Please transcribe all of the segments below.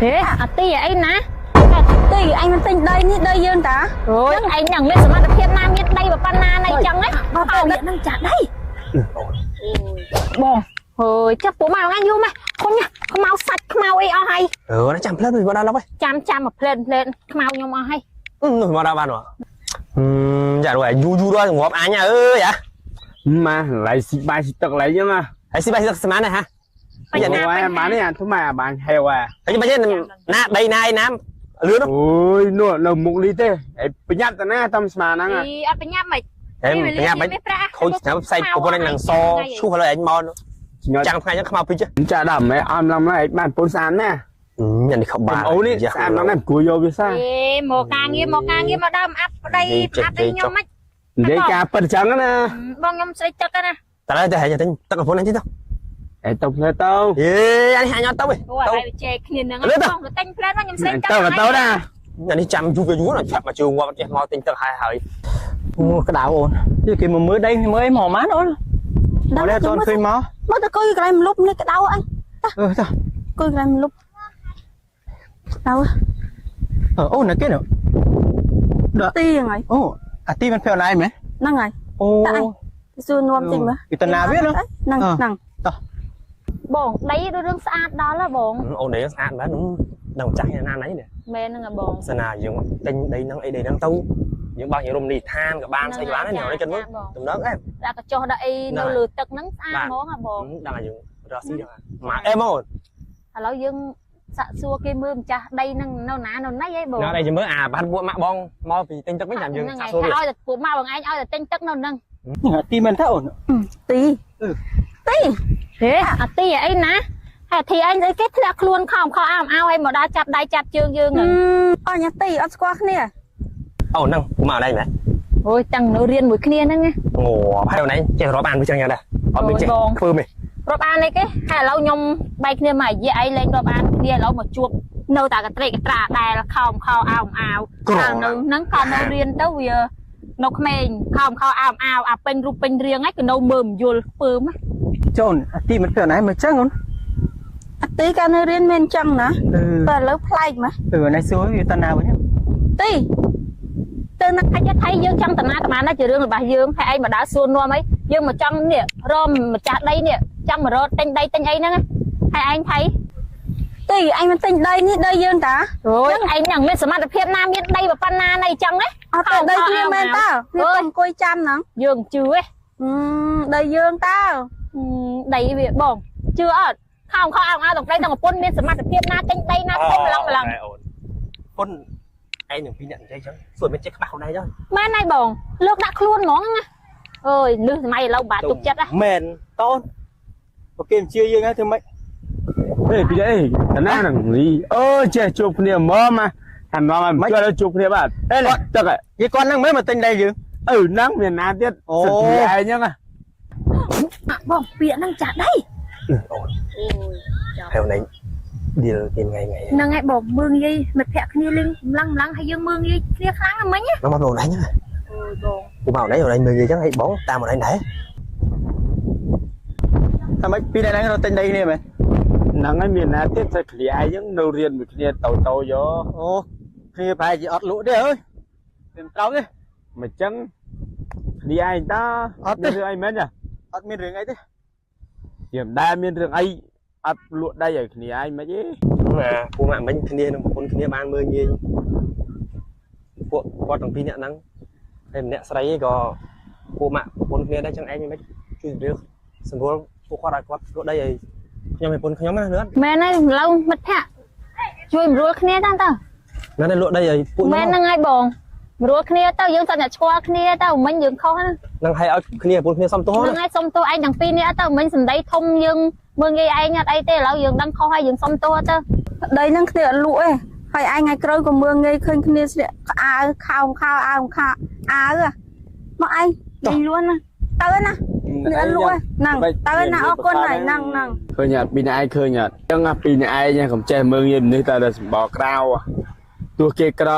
ហេអាទីអីណា ទីអញមិនទិញដីនេះដីយើងតា អូយឯងនឹងមានសមត្ថភាពណាមានដីប៉ុណ្ណាណីចឹងណា បើពេលនេះនឹងចាក់ដី បងហើយចាប់ពួកម៉ែថ្ងៃយូរម៉េះខុញខ្មៅសាច់ខ្មៅអីអស់ហើយ អឺណាចាំផ្លែមកដល់ហើយ ចាំចាំមកផ្លែតផ្លែតខ្មៅខ្ញុំអស់ហើយ មកដល់បានហ៎ចារួយយូរយូរដល់ងាប់អញអើយអា ម៉ាឡៃស៊ីបាយស៊ីទឹកឡៃចឹងណា ហើយស៊ីបាយទឹកស្មានណាហ่ะ បញ្ហា អូយម៉ានេះអាធ្វើម៉ាបានហេវអា ហើយបើចេះណាដីណាឯណាលឿន អូយនោះនៅមុខនេះទេឯប្រញាប់តាណាតំស្មានហ្នឹង អីអត់បញ្ញាប់មិន ហេបញ្ញាបាច់ខូចស្រាប់ផ្សែងប្រពន្ធអញនឹងសឈូសហើយអញមកចាំងថ្ងៃចឹងខ្មៅពេក ចាដល់ម៉ែអមឡំឡៃបានពូនស្អាតណា ញ៉ាំនេះខបា អូនេះស្អាតឡំណាគួរយកវាសា អេមកការងារមកការងារមកដើមអាប់ប្តីអាប់អីខ្ញុំមិន និយាយការពិតចឹងណា បងខ្ញុំស្រីទឹកណា តើទៅហែងទិញទឹកប្រពន្ធអញទៅ ឯទៅផ្លែទៅ ហេអានេះអញអត់ទៅទេ អូឥឡូវជែកគ្នាហ្នឹងបងទៅទិញផ្លែតមកខ្ញុំស្រីទឹក ទៅទៅណា អានេះចាំយូរយូរណាឆាប់មកជើងងាប់ចេះមកទិញទឹកហើយហើយ អូក្តៅអូននេះគេមកមើលដីមើលអីមកម៉ានអូន ដល់ ដល់អត់ឃើញមក មកទៅអង្គុយកន្លែងមលុបនេះក្តៅអញ អឺតោះ អង្គុយកន្លែងមលុបក្តៅ អូនណាគេនោះ ទីហ្នឹងហើយ អូអាទីមិនភ័យអនឡាញមែន ហ្នឹងហើយ អូ សួរនាំតិចមើល ពីតាណាវានោះ ហ្នឹងហ្នឹង បងដីរឿងស្អាតដល់ហ៎បង អូននេះស្អាតមែននឹងចាស់ណាណៃនេះ មែនហ្នឹងហ៎បង សណាយើងទិញដីហ្នឹងអីដីហ្នឹងទៅយើងបោះយើងរមនីឋានក៏បានស្អីក៏បានដែរនេះគិតមើលតំណងអែ ដាក់កញ្ចុះដាក់អីនៅលើទឹកហ្នឹងស្អាតហ្មងហ៎បង ដឹងឲ្យយើងរកស៊ីដឹងម៉ាអែមក ឥឡូវយើងសាក់សួរគេមើលម្ចាស់ដីហ្នឹងនៅណានៅណីអីបង ណាដែលយើងមើលអាបានពួកម៉ាក់បងមកពីទិញទឹកវិញចាំយើង ហ្នឹង សាកសួរវា ហើយឲ្យតែពួកម៉ាក់បងឯងឲ្យតែទិញទឹកនៅហ្នឹង អាទីមែនតើអូន ទីទី ហេអាទីអីណាហើយអាធីឯងអីគេធ្លាក់ខ្លួនខំខោអោអោឲ្យមកដល់ចាប់ដៃចាប់ជើងយើងហ្នឹង អញទីអត់ស្គាល់គ្នា អូហ្នឹងពួកម៉ាក់ណៃមែន អូយតាំងនៅរៀនមួយគ្នាហ្នឹងណា ងហើយអូនឯងចេះរាប់អានមួយចឹងយ៉ាងដែរអត់មានចេះធ្វើមេ រាប់អានអីគេហើយឥឡូវខ្ញុំបែកគ្នាមួយរយៈអីលេងរាប់អានគ្នាឥឡូវមកជួបនៅតែកត្រេកកត្រាដែលខំខោអោអោកាលនៅហ្នឹងក៏នៅរៀនទៅវានៅក្មេងខំខោអោអោអាពេញរូបពេញរាងហ្នឹងក៏នៅមើលមិនយល់ពើម ចូលអាទីមិនភ័យអនឡាញមើលចឹងអូន អទីកាលនៅរៀនមានចឹងណា អឺ តែឥឡូវប្លែកម៉េះ អឺណៃសួរវាតាណាវិញ ទីទៅណា ហើយថៃយើងចង់តាណាតាណាជារឿងរបស់យើងហើយឯងមកដើរសួរនាំអីយើងមកចង់នេះរមម្ចាស់ដីនេះចង់មករត់ទិញដីទិញអីហ្នឹងហើយឯងថៃ ទីអញមិនទិញដីនេះដីយើងតា អូយឯងនឹងមានសមត្ថភាពណាមានដីប៉ុណ្ណាណីចឹងណា អត់ទៅដីគ្នាមែនតើគ្នាអង្គុយចាំហ្នឹង យើងជឿឯង ដីយើងតើ ដីវាបងជឿអត់ខំខំអោអោទាំងប្តីទាំងប្រពន្ធមានសមត្ថភាពណាទិញដីណាធំម្លងម្លង អូនពុនឯងនឹងពីរអ្នកនិយាយចឹងសួរមិនចេះខ្វះខ្លួនឯងចឹង មែនហើយបងលើកដាក់ខ្លួនហ្មងណាអើយលឺសម័យឥឡូវបាក់ទុកចិត្តហ៎ មែនតអូនអូគេមិនជឿយើងហើយធ្វើម៉េច អេពីអីតាណាហ្នឹងលីអូចេះជួបគ្នាមកម៉ាហាន់មកមិនជួយជួបគ្នាបាទអេទឹក គេគាត់ហ្នឹងមែនមកទិញដីយើង អឺហ្នឹងមានណាទៀតសិទ្ធិឯងហ្នឹង បងពាក្យហ្នឹងចាក់ដី អូនហើយអូនឯងឌីលគេថ្ងៃថ្ងៃ ហ្នឹងហើយបងមើងយាយមិត្តភក្តិគ្នាលេងម្លឹងម្លឹងហើយយើងមើងយាយគ្នាខ្លាំងណាស់មិញណា ហ្នឹងមកអូនឯងហ្នឹង អូយបង ពួកម៉ាក់អូនឯងអូនឯងមើលគេចឹងហើយបងតាមអូនឯងដែរ តែម៉េចពីរអ្នកហ្នឹងរត់ទិញដីគ្នាមែន ហ្នឹងហើយមានណាទៀតតែគ្នាឯងហ្នឹងនៅរៀនមួយគ្នាតូតូយក អូគ្នាប្រហែលជាអត់លក់ទេអើយមិនត្រូវទេ មិនចឹងគ្នាឯងតាមានរឿងអីមែនចា អត់មានរឿងអីទេ ជាមិនដែលមានរឿងអីអត់លក់ដីឲ្យគ្នាឯងមិនទេ ណាពួកម៉ាក់មិញគ្នានឹងប្រពន្ធគ្នាបានមើលងាយពួកគាត់ទាំងពីរអ្នកហ្នឹងហើយម្នាក់ស្រីក៏ពួកម៉ាក់ប្រពន្ធគ្នាដែរចឹងឯងមិនជួយរឿងសម្រួលពួកគាត់ឲ្យគាត់លក់ដីឲ្យខ្ញុំឲ្យប្រពន្ធខ្ញុំណាលឿន មែនហើយឥឡូវមិត្តភក្តិជួយម្រួលគ្នាតាទៅ ណាស់លក់ដីឲ្យពួក មែនហ្នឹងហើយបងម្រួលគ្នាទៅយើងសិតតែឆ្គាល់គ្នាទៅមិញយើងខុសណា នឹងឲ្យឲ្យគ្នាប្រពន្ធគ្នាសុំទោស ហ្នឹងហើយសុំទោសឯងទាំងពីរនាក់ទៅមិញសម្ដីធំយើងមើងងាយឯងអត់អីទេឥឡូវយើងដឹងខុសហើយយើងសុំទោសទៅ ដីហ្នឹងគ្នាអត់លក់ទេហើយឯងថ្ងៃក្រោយក៏មើងងាយឃើញគ្នាស្លៀកអាវខោខោអាវខោអាវមកឯងនិយាយលួនណាទៅណាគ្នាអត់លក់ទេហ្នឹងទៅណាអរគុណហើយហ្នឹងហ្នឹង ឃើញអត់ពីអ្នកឯងឃើញអត់ចឹងពីអ្នកឯងកុំចេះមើងងាយមនុស្សតែសម្បល់ក្រៅទោះគេក្រ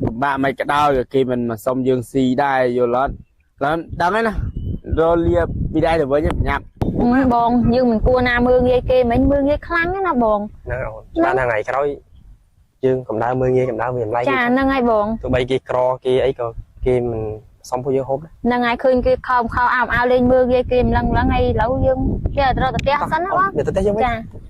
ពិបាកមិនក៏ដោយគេមិនមកសុំយើងស៊ីដែរយល់អត់ឡើងដឹងហើយណារលាពីដែរទៅវិញញ៉ាប់ បងយើងមិនគួរណាមើងងាយគេមិញមើងងាយខ្លាំងណាបង ហ្នឹងអូនបានថ្ងៃក្រោយ យើងកំដៅមើលងាយកំដៅវាតម្លៃ ចាហ្នឹងហើយបង ទោះបីគេក្រគេអីក៏គេមិនសមពួកយើងហូបដែរ ហ្នឹងហើយឃើញគេខោមខោអោមអោលេងមើលគេគេម្លឹងម្លឹងហើយឥឡូវយើងគេត្រូវទៅផ្ទះសិនណាបង ទៅផ្ទះយើងវិញ ចា។